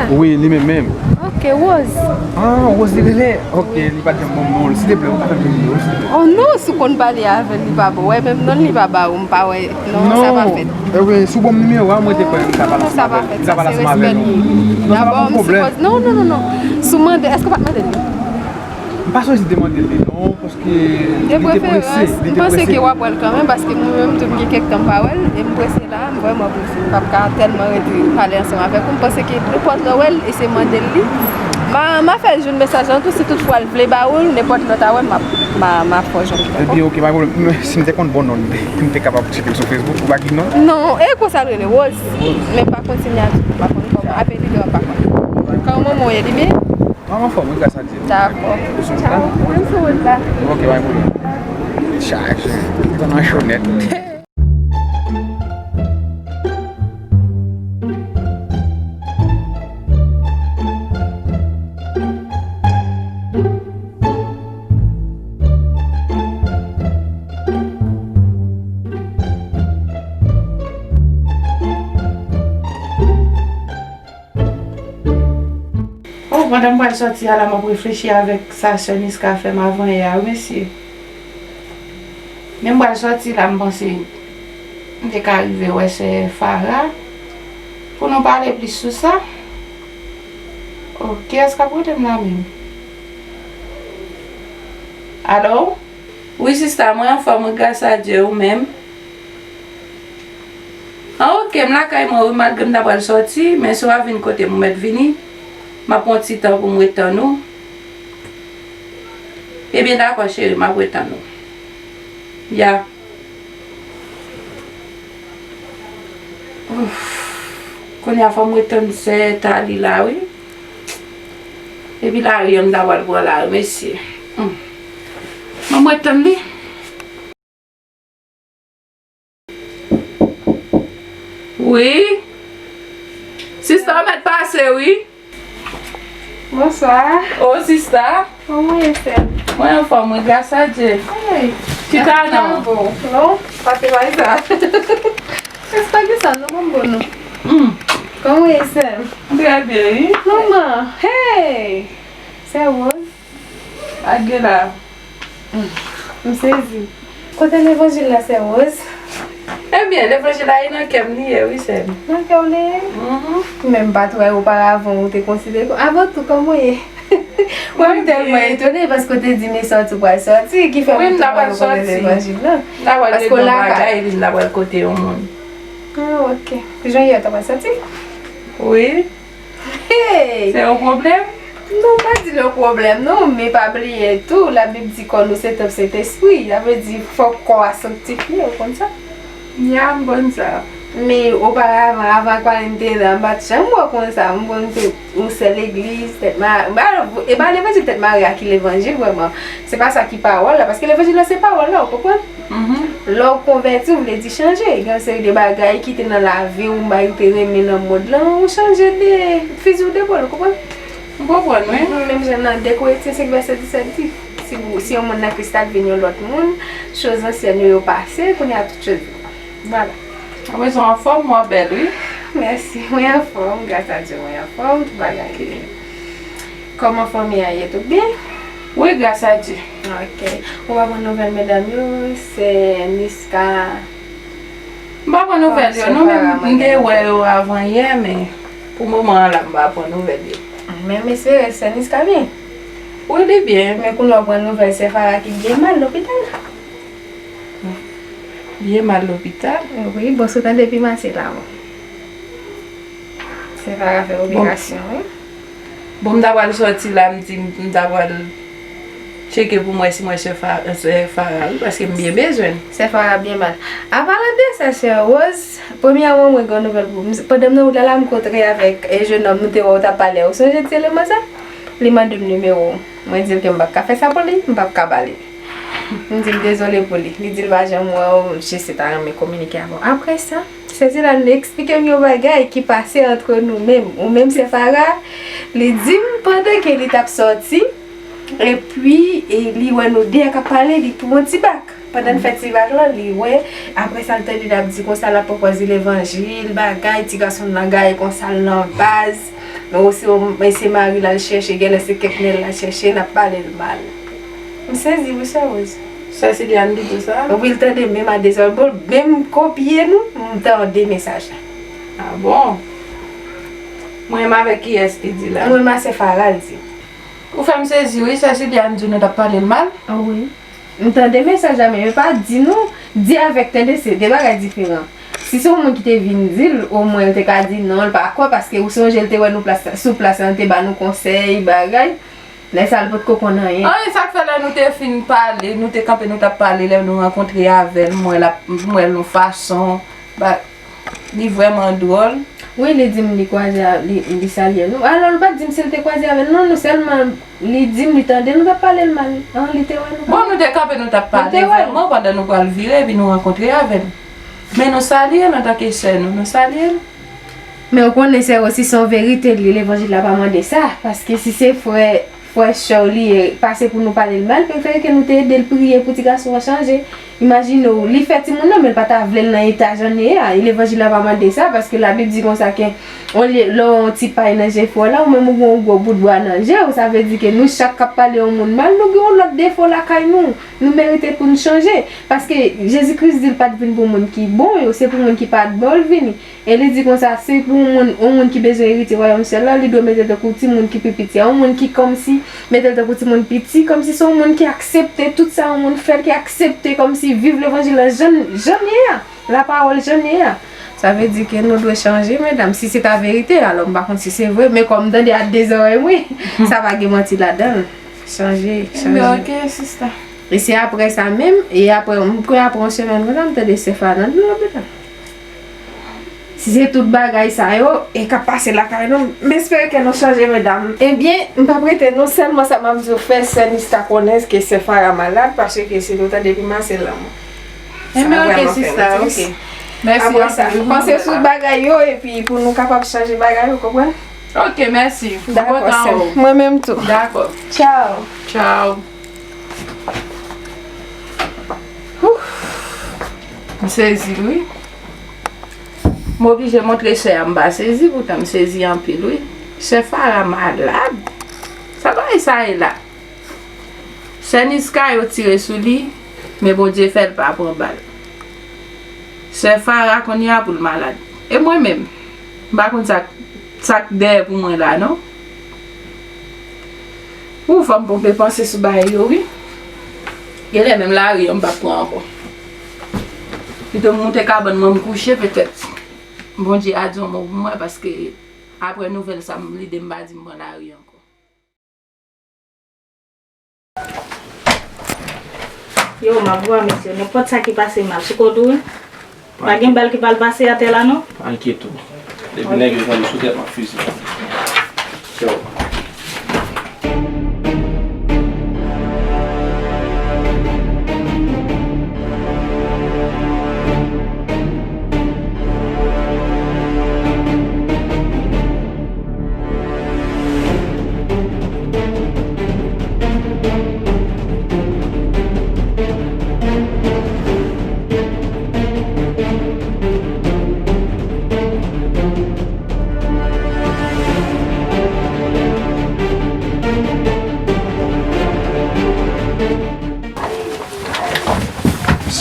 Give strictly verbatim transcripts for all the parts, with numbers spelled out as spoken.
Wi, li menm menm. Ok, Rose. Ah, Rose li rele. Ok, li pa t janm ban m non l. Silteplè, ou ka fè m jwenn li, silteplè? Oh non, si w konn pale avè l, li pa ba w. Wè, menm non l li pa ba ou, m pa wè. Non, sa pa fèt. Ebyen, si w ban m nimewo a, mwen te kwè m ta pale ansanm avè l. M ta pale ansanm avè l. Non, sa pa pwoblèm. Non, non, non, non. Si w mande, èske w pa t mande l li? M pa sonje si m te mande l li non, paske li te prese, li te prese. M panse ke w ap wè l kanmenm, paske mwen menm tou m gen kèk tan m pa wè l, e m prese la, m vrèman prese. M p ap ka tèlman rete pale ansanm avèk ou, m panse ke nenpòt lè w wè l, eseye mande l li. M a, m a fè l jwenn mesaj lan tou, si toutfwa l vle ba ou l, nenpòt lè w ta wè l, m ap, m a, m a fè w jwenn li, dakò? Ebyen, ok, pa gen pwoblèm. Si m te konn bon non l, m te kapab tcheke l sou Facebook, ou pa gen non? Non, e konsa l rele, Rose. Men m pa konn si m gen, m pa konn kòman, apre li gen, m pa konn. Kòman w ye, li byen? Mwen anfòm wi, gras a Dye. Dakò. Ou sou wout la? Mwen sou wout la. Ok, pa gen pwoblèm. Chaje. Ou nan cho nèt. Oh, pandan m pral sòti a la, m ap reflechi avèk sa sè Niska fè m avanyè a, wi, mesye. Lè m pral sòti la, m panse m te ka rive wè sè Farah pou nou pale plis sou sa. Oh, kiyès k ap rele m la menm? Alo? Wi, sista, mwen anfòm, wi, gras a Dye, ou menm? An, oke, m lakay mwen wi, malgre m ta pral sòti, men si w a vin kote m, ou mèt vini. M ap pran yon ti tan pou m ret tann ou. Ebyen, dakò, cheri, m ap ret tann ou. Ya. Ouf. Kounye a fò m ret tann sè Tali la, wi. Epi lari an, m ta pral pran lari, mesye. Hmm. Ban m ret tann li. Wi. Sista, ou mèt pase, wi. Bonswa. O, sista. Kòman w ye, sè m? Mwen anfòm, wi, gras a Dye. Hey. Chita non. Non, pa se bagay sa. Èske pa gen sa, non, ban m bon non. Hmm. Kòman w ye, sè m? M trè byen, wi. Manman, hey! Sè Rose. Ak Gela. M sezi. Kote levanjil la, sè Rose? Ebyen, levanjil la e nan kè m li ye, wi, sè m. Nan kè w li ye? Mhm. Men m pa t wè oparavan ou te konsidere kòm. Avan tou, kòman w ye? Mwen, m tèlman etone paske w te di m e sòti w pral sòti, ki fè m tou wè kote levanjil la. Paske w lakay. M ta pral kote yon bagay, epi m ta pral kote yon moun. Ah, ok. Jan yè w ta pral sòti? Wi. Hey! Se yon pwoblèm? Non, pa di l yon pwoblèm non, men pa bliye tou, Labib di kò nou se tanp Sentespri. Sa vle di fòk kò a sanktifye, ou konn sa? Ya, m konn sa. Men oparavan, avan Aqualine te la, m pa t janm wè w konsa. M konn te yon sèl legliz, tèt mare. E pa levanjil tèt mare a ki levanjil vrèman. Se pa sa ki pawòl la, paske levanjil la se pawòl la, ou konprann? Lè w konvèti, w vle di chanje. Gen yon seri de bagay ki te nan lavi w, bagay ou te renmen nan mond lan, ou chanje de fizi w de bò, ou konprann? M konprann, wi. Menm jan nan de Korentyen senk vèsè disèt di, si, si yon moun nan Kris la, l vin yon lòt moun, choz ansyen yo, yo pase, kounye a tout choz nouvo. Vwala. Apresan w anfòm, w ap bèl, wi. Mèsi, mwen anfòm, gras a Dye, mwen anfòm, tout bagay. Kòman fanmi an ye, tout byen? Wi, gras a Dye. Ok. Ou pa pran nouvèl medam yo, sè Niska? M pa pran nouvèl yo non, men m te wè yo avan yè, men pou moman an la, m pa pran nouvèl yo. Men m espere sè Niska byen. Wi, li byen. Men kounye a w pran nouvèl sè Farah ki byen mal lopital. Byen mal lopital? Wi, bon, si w tande pi mase la, bon. Sè Farah fè operasyon, wi. Bon, m ta pral sòti la, m di m ta pral tcheke pou m wè si m wè sè Fa-, sè Farah, wi, paske m byen bezwen l. Sè Farah byen mal. An palan de sa, sè Rose, premyèman, mwen gen yon nouvèl pou ou. Pandan m nan wout la, la, m kontre avèk, e, jenòm, nou te wè w t ap pale a. Ou sonje ti eleman sa? Li mande m nimewo w. Mwen di l ke m p ap ka fè sa pou li, m p ap ka ba li. M di l dezole pou li. Li di l pa janm wè w, jis li ta renmen kominike avè w. Apre sa, sè Dylan li eksplike m yon bagay ki pase antre nou menm. Ou menm sè Farah, li di m pandan ke li t ap sòti, epi, e, li wè nou de k ap pale, li pran yon ti bak. Pandan l fè ti bak lan, li wè, apre sa l tande l ap di konsa, l ap pran pòz levanjil, bagay, ti gason nan gaye konsa, l nan baz. Men ou se, men se mari l al chèche, genlè se kèk nèg l al chèche, n ap pale l mal. M sezi wi, sè Rose. Sè Siliane di tou sa? Wi, l tande menm a dezòd. Bon, menm kopye nou, m tande mesaj la. Ah bon? Mwen menm avèk kiyès li di la? Mwen menm a sè Farah l di. Ou fè m sezi wi, sè Siliane di nou t ap pale l mal? Ah wi. M tande mesaj la, men yo pa di nou, di avèk tande se de bagay diferan. Si se yon moun ki te vin di l, omwen l te ka di non, l pa kwè, paske ou sonje l te wè nou plas, sou plas la, l te ba nou konsèy, bagay. Lè sa a, l potko konn anyen. Anyen, sa k fè lè nou te fin pale, nou te kanpe, nou t ap pale, lè nou rankontre avè l, m wè l ap, m wè l yon fason, ba, li vrèman dwòl. Wi, li di m li kwaze a, li, li salye nou. Alò, li pa t di m si l te kwaze avè l, non, non, sèlman li di m li tande nou t ap pale l mal. An, li te wè nou. Bon, nou te kanpe, nou t ap pale vrèman pandan nou pral vire, epi nou rankontre avè l. Men nou salye l antanke sè nou, nou salye l. Men ou konnen, sè Rose, se yon verite l ye, levanjil la pa mande sa, paske si se frè, frè sè w li ye, pa se pou nou pale l mal, prefere ke nou te ede l priye pou ti gason an chanje. Imajine w, li fè timoun nan, men l pa ta vle l nan eta jan l ye a. E levanjil la pa mande sa, paske Labib di konsa ke, olye, lè w wè yon ti pay nan je frè w la, ou menm ou gen yon gwo bout bwa nan je w, sa vle di ke nou chak k ap pale yon moun mal, nou gen yon lòt defo lakay nou. Nou merite pou n chanje. Paske Jezi Kris di l pa t vin pou moun ki bon yo, se pou moun ki pa t bon l vini. E li di konsa, se pou yon moun, yon moun ki bezwen erite wayòm syèl la, li dwe mete l tankou timoun ki pi piti a. Yon moun ki kòmsi mete l tankou timoun piti, kòmsi se yon moun ki aksepte tout sa yon moun fè l, ki aksepte kòmsi viv levanjil la jan, jan l ye a. Lapawòl jan l ye a. Sa vle di ke nou dwe chanje, medam. Si se ta verite, alò m pa konn si se vre, men kòm m tande ak de zòrèy mwen, sa pa gen manti ladan l. Chanje, chanje. Ebyen, ok, sista. E se apre sa menm, e apre, m kwè apre yon semèn konsa, m tande sè Farah nan dlo medam. Si se tout bagay sa yo, e k ap pase lakay nou, m espere ke nou chanje, medam. Ebyen, m p ap rete non, sèlman sa m ap di w, fè sè Niska konnen ke sè Farah malad, paske si nou tande pi mal, se lanmò. Sa vrèman fè m tris. Ebyen, ok, sista, ok. Mèsi anpil. Apre sa, panse sou bagay yo, epi pou nou kapab chanje bagay yo, konprann? Ok, mèsi. Dakò, sè m. Mwen menm tou. Dakò. Tchaw. Tchaw. Ouf. M sezi, wi. M oblije montre sè a, m pa sezi, poutan m sezi anpil, wi. Sè Farah malad. Sa bagay sa ye la? Sè Niska yo tire sou li, men Bondye fè l pa pran bal. Sè Farah kounye a pou l malad. E mwen menm, m pa konn sa, sa k dèyè pou mwen la, non. Ou fò m ponpe panse sou bagay yo, wi. Genlè menm lari an m p ap pran ankò. Pito m moute kabann mwen m kouche petèt. Bondye a di yon mo pou mwen, paske apre nouvèl sa, m lide m pa di m pran lari ankò. Yo, m ap vwa mesye, nenpòt sa ki pase m ap sou kont ou wi. Pa gen bal ki pral pase atè la non. Pa enkyete w. Depi nèg yo pran nou sou tèt, m ap fiziye. Yo.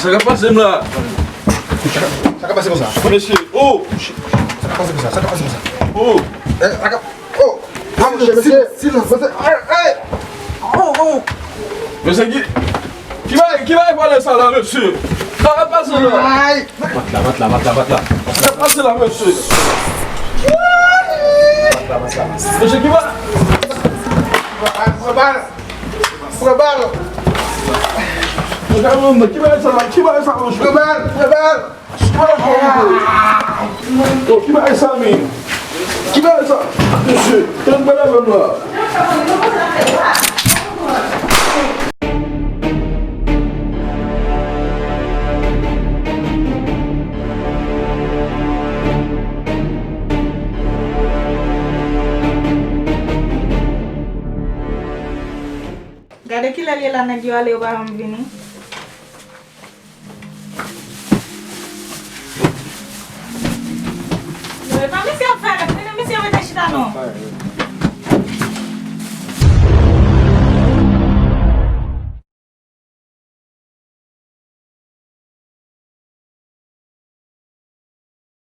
Sa k ap pase m la? Sa k ap pase konsa? Mesye, oh! Sa k ap pase konsa? Sa k ap pase konsa? Oh! Eh, sa k ap, oh! Mesye, mesye, silans, mesye. Hey, hey! Oh, oh! Mesye, ki, ki bagay, ki bagay vòlè sa la, mesye? Sa k ap pase la? Ay! Bat la, bat la, bat la, bat la. Sa k ap pase la, mesye? Bat la, bat la. Mesye, ki bagay? Pran bal! Pran bal! Ki bagay sa, ki bagay sa, mesye? Pran bal! Pran bal! Ki bagay sa, men? Ki bagay sa? Mesye, tann pa lave m la. Gade kilè l ye la, nèg yo ale, yo pa janm vini. Yo, e pa misye ap fè, men misye rete chita non.